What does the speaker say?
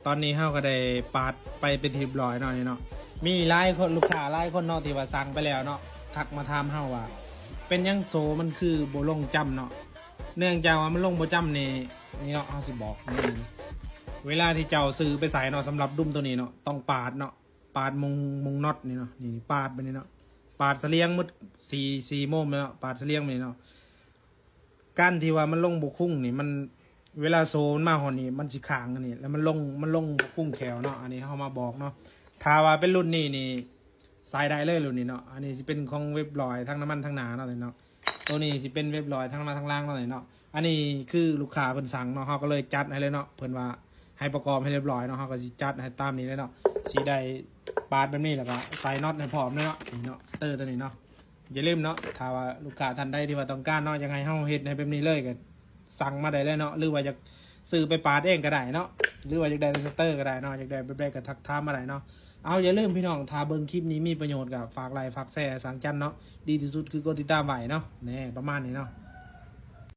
ຕອນນີ້ເຮົາກໍໄດ້ປາດໄປເປັນທີ່ຮຽບຮ້ອຍເນາະນີ້ເນາະ. ມີຫຼາຍຄົນ ລູກຄ້າຫຼາຍຄົນເນາະ ທີ່ວ່າສັ່ງໄປແລ້ວເນາະ ທັກມາຖາມເຮົາວ່າ ເປັນຫຍັງໂສ້ມັນຄືບໍ່ລົງຈ້ຳເນາະ? ເນື່ອງຈາກວ່າມັນລົງບໍ່ຈ້ຳນີ້ ນີ້ເນາະ ເຮົາຊິບອກນີ້. ເວລາທີ່ເຈົ້າຊື້ໄປໃສ່ເນາະ ສຳລັບດຸມໂຕນີ້ເນາະ ຕ້ອງປາດເນາະ ປາດມຸງ ມຸງນັອດນີ້ເນາະ ນີ້ປາດໄປນີ້ເນາະ ປາດສະຫຼຽງໝົດ ສີ່ ສີ່ໂມງແລ້ວເນາະ ປາດສະຫຼຽງໄປນີ້ເນາະ. ການທີ່ວ່າມັນລົງບໍ່ຄຸງນີ້ ມັນ ເວລາໂສ້ມັນມາຮອດນີ້ ມັນຊິຄ້າງອັນນີ້ ແລ້ວມັນລົງ ມັນລົງບໍ່ຄຸງແຂ້ວເນາະ. ອັນນີ້ເຮົາມາບອກເນາະ ຖ້າວ່າເປັນລຸ້ນນີ້ນີ້ ໃສ່ໄດ້ເລີຍລຸ້ນນີ້ເນາະ. ອັນນີ້ຊິເປັນຂອງເວັບລອຍທັງນ້ຳມັນທັງໜ້າເນາະເນາະ. ໂຕນີ້ຊິເປັນເວັບລອຍທັງໜ້າທັງຫຼັງເນາະເນາະ. ອັນນີ້ຄືລູກຄ້າເພິ່ນສັ່ງເນາະ ເຮົາກໍເລີຍຈັດໃຫ້ເລີຍເນາະ. ເພິ່ນວ່າໃຫ້ປະກອບໃຫ້ຮຽບຮ້ອຍເນາະ ເຮົາກໍຊິຈັດໃຫ້ຕາມນີ້ເລີຍເນາະ. ຊິໄດ້ປາດແບບນີ້ ແລ້ວກໍໃສ່ນັອດໃຫ້ພ້ອມເນາະ ນີ້ເນາະ ສະເຕີໂຕນີ້ເນາະ. ຢ່າລືມເນາະ ຖ້າວ່າລູກຄ້າທ່ານໃດທີ່ວ່າຕ້ອງການເນາະ ຢາກໃຫ້ເຮົາເຮັດໃຫ້ແບບນີ້ເລີຍ ກໍສັ່ງມາໄດ້ເລີຍເນາະ ຫຼືວ່າຢາກຊື້ໄປປາດເອງກໍໄດ້ເນາະ ຫຼືວ່າຢາກໄດ້ແຕ່ສະເຕີກໍໄດ້ເນາະ. ຢາກໄດ້ແບບໃດກໍທັກຖາມມາໄດ້ເນາະ. ເອົາ ຢ່າລືມພີ່ນ້ອງ ຖ້າເບິ່ງຄລິບນີ້ມີປະໂຫຍດກໍຝາກໄລຄ໌ ຝາກແຊຣ ສັ່ງຈັນເນາະ. ດີທີ່ສຸດຄືກົດຕິດຕາມໄວ້ເນາະ ແນ່ ປະມານນີ້ເນາະ.